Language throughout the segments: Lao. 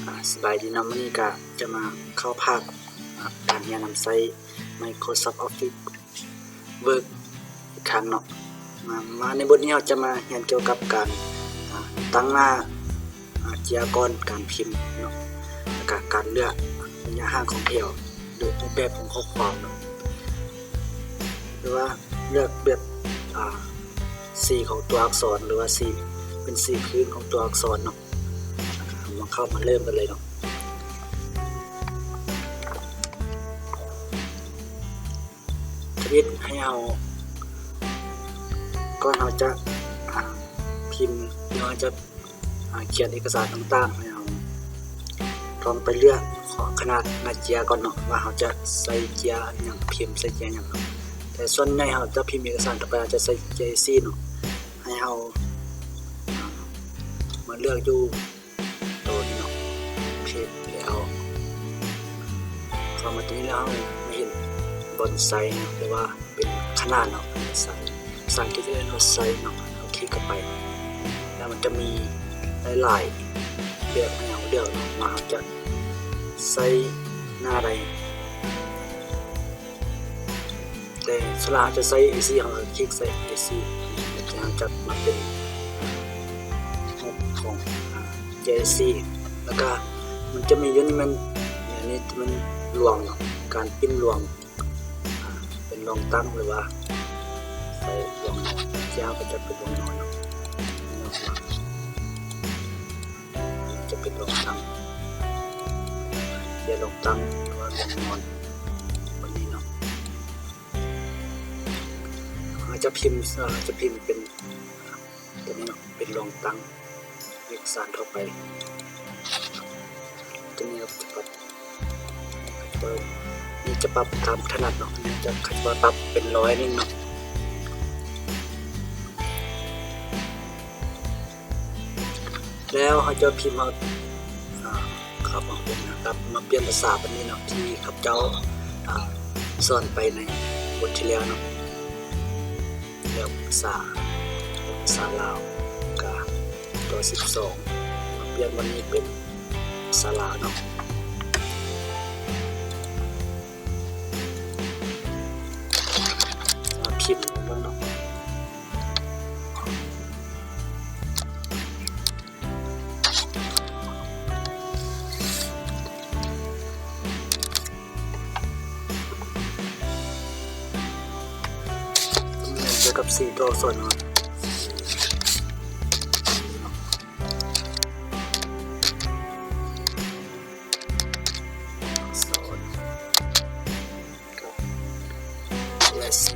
ອ່າ ສະບາຍດີເນາະ, ມື້ນີ້ກະຈະມາເຂົ້າພາກ ອ່າ ການຮຽນນຳໃຊ້ Microsoft Office Word ອີກຄັ້ງເນາະ. ມາ ມາໃນບົດນີ້ເຮົາຈະມາຮຽນກ່ຽວກັບການ ອ່າ ຕັ້ງໜ້າ ອ່າ ເຈ້ຍກ້ອນການພິມເນາະ ແລ້ວກະການເລືອກໄລຍະຫ່າງຂອງແຖວ ຫຼື ຮູບແບບຂອງຂໍ້ຄວາມເນາະ ຫຼືວ່າເລືອກແບບ ອ່າ ສີຂອງຕົວອັກສອນ ຫຼືວ່າສີ ເປັນສີພື້ນຂອງຕົວອັກສອນເນາະ. ເຮົາມາເຂົ້າມາເລີ່ມກັນເລີຍເນາະ. ທຳອິດໃຫ້ເຮົາ ກ່ອນເຮົາຈະ ອ່າ ພິມ ຫຼືວ່າຈະ ອ່າ ຂຽນເອກະສານຕ່າງໆ ໃຫ້ເຮົາຕ້ອງໄປເລືອກຂອງຂະໜາດໜ້າເຈ້ຍກ່ອນເນາະ ວ່າເຮົາຈະໃສ່ເຈ້ຍຫຍັງ ພິມໃສ່ເຈ້ຍຫຍັງເນາະ. ແຕ່ສ່ວນໃຫຍ່ເຮົາຈະພິມເອກະສານທົ່ວໄປ ເຮົາຈະໃສ່ເຈ້ຍເອສີ່ເນາະ. ໃຫ້ເຮົາ ອ່າ ມາເລືອກຢູ່ ໂຕນີ້ເນາະ ເພຈແລ້ວ ເຂົ້າມາຕົງນີ້ແລ້ວ ເຮົາມາເຫັນບ່ອນໄຊເນາະ ຫຼືວ່າເປັນຂະໜາດເນາະ ໄຊ ພາສາອັງກິດເອີ້ນວ່າໄຊເນາະ. ເຮົາຄລິກເຂົ້າໄປ ແລ້ວມັນຈະມີຫຼາຍໆແບບໃຫ້ເຮົາເລືອກເນາະ ວ່າເຮົາຈະໃສ່ໜ້າໃດ. ແຕ່ສ່ວນຫຼາຍເຮົາຈະໃຊ້ເອສີ່ ເຮົາຄລິກໃສ່ເອສີ່ ແລ້ວຈະມາເປັນຮູບຂອງ ເອສີ່ ແລ້ວກະມັນຈະມີຢູ່ນີ້ແມ່ນ ອັນນີ້ຈະແມ່ນລວງເນາະ ການປິ່ນລວງ ເປັນລວງຕັ້ງ ຫຼືວ່າໃສ່ລວງນອນ ທີ່ເຮົາກະຈະເປັນລວງນອນເນາະ ຈະເປັນລວງຕັ້ງ ເປັນລວງຕັ້ງ ຫຼືວ່າລວງນອນ ແບບນີ້ເນາະ. ເຮົາຈະພິມ ເຮົາຈະພິມເປັນ ຕົວນີ້ເນາະ ເປັນລວງຕັ້ງເອກະສານທົ່ວໄປ. ຕົວນີ້ເຮົາຈະປັບ ນີ້ຈະປັບຕາມຖະໜັດເນາະ ນີ້ຈະ ເຂົາຈະປັບເປັນຮ້ອຍໜຶ່ງເນາະ. ແລ້ວເຮົາຈະພິມເອົາ ອ່າ ຄຳເອົາເປັນນາມ ມາປ່ຽນພາສາແບບນີ້ເນາະ ທີ່ຂ້າພະເຈົ້າ ອ່າ ສອນໄປໃນບົດທີ່ແລ້ວເນາະ. ເລືອກພາສາ ເປັນພາສາລາວ ກາ ຕົວສິບສອງ ມາປ່ຽນວັນນີ້ເປັນພາສາລາວເນາະ. ມາພິມເບິ່ງເນາະ. ແມ່ນກ່ຽວກັບສີຕົວອັກສອນເນາະ ອັກສອນ ແລະ ສີ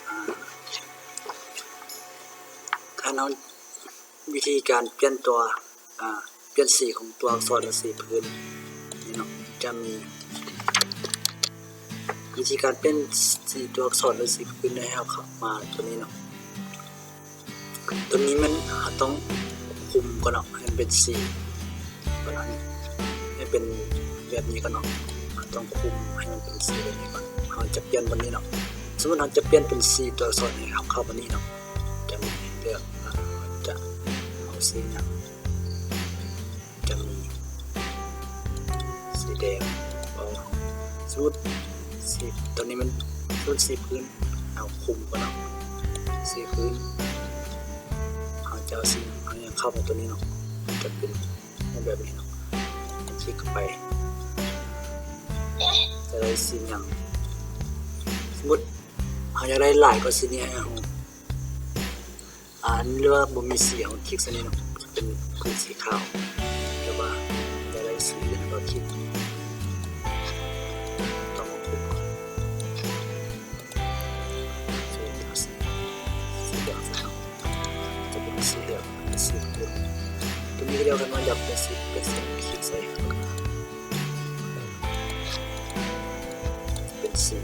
ອ່າ ການເອົາ ວິທີການປ່ຽນຕົວ ອ່າ ປ່ຽນສີຂອງຕົວອັກສອນ ຫຼື ສີພື້ນນີ້ເນາະ ຈະມີ ວິທີການປ່ຽນສີຕົວອັກສອນ ຫຼື ສີພື້ນ ໃຫ້ເຮົາເຂົ້າມາຕົວນີ້ເນາະ. ຕົວນີ້ແມ່ນເຮົາຕ້ອງຄຸມກ່ອນເນາະ ໃຫ້ມັນເປັນສີ ປະມານນີ້ ໃຫ້ເປັນແບບນີ້ກ່ອນເນາະ. ເຮົາຕ້ອງຄຸມໃຫ້ມັນເປັນສີແບບນີ້ກ່ອນ ເຮົາຈະປ່ຽນບ່ອນນີ້ເນາະ. ສົມມຸດເຮົາຈະປ່ຽນເປັນສີຕົວອັກສອນ ໃຫ້ເຮົາເຂົ້າບ່ອນນີ້ເນາະ ຈະມີໃຫ້ເລືອກ ເຮົາຈະເອົາສີຫຍັງ ຈະມີສີແດງ ເອົາ ສົມມຸດສີ ຕອນນີ້ມັນ ສົມມຸດສີພື້ນ ເຮົາຄຸມກ່ອນເນາະ ສີພື້ນ ເຮົາຈະເອົາສີຫຍັງ ເຮົາຍັງເຂົ້າມາຕົວນີ້ເນາະ ຈະເປັນຮູບແບບນີ້ເນາະ ຄລິກເຂົ້າໄປ ຈະໄດ້ສີຫຍັງ ສົມມຸດເຮົາຢາກໄດ້ຫຼາຍກວ່າສີນີ້ ໃຫ້ເຮົາ ອ່າ ອັນນີ້ເລີຍວ່າບໍ່ມີສີ ເຮົາຄລິກໃສ່ນີ້ເນາະ ຈະເປັນພື້ນສີຂາວ ແຕ່ວ່າຢາກໄດ້ສີອື່ນ ເຮົາຄລິກ ຕ້ອງເອົາ ສີເຫຼືອງ ຈະເປັນສີເຫຼືອງ ເປັນສີເຫຼືອງ ຕົວນີ້ກໍດຽວກັນວ່າຢາກເປັນສີ ເປັນສີ ຄລິກໃສ່ ເປັນສີ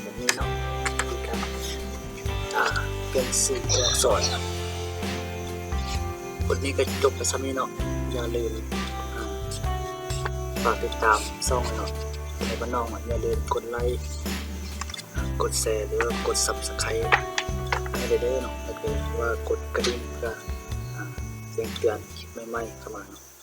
ແບບນີ້ເນາະ ຄືກັນ ອ່າ ປ່ຽນສີຕົວອັກສອນ. ບົດນີ້ກໍຈົບໄປສ່ຳນີ້ເນາະ ຢ່າລືມ ອ່າ ຝາກຕິດຕາມຊ່ອງເນາະ ໃຫ້ບ້ານນອກ ຢ່າລືມກົດໄລ ອ່າ ກົດແຊ ຫຼືວ່າກົດ Subscribe ໃຫ້ ເດີເນາະ ແລ້ວກໍຢ່າລືມວ່າກົດກະດິ່ງເພື່ອ ອາ ແຈ້ງເຕືອນຄລິບໃໝ່ໆເຂົ້າມາເນາະ.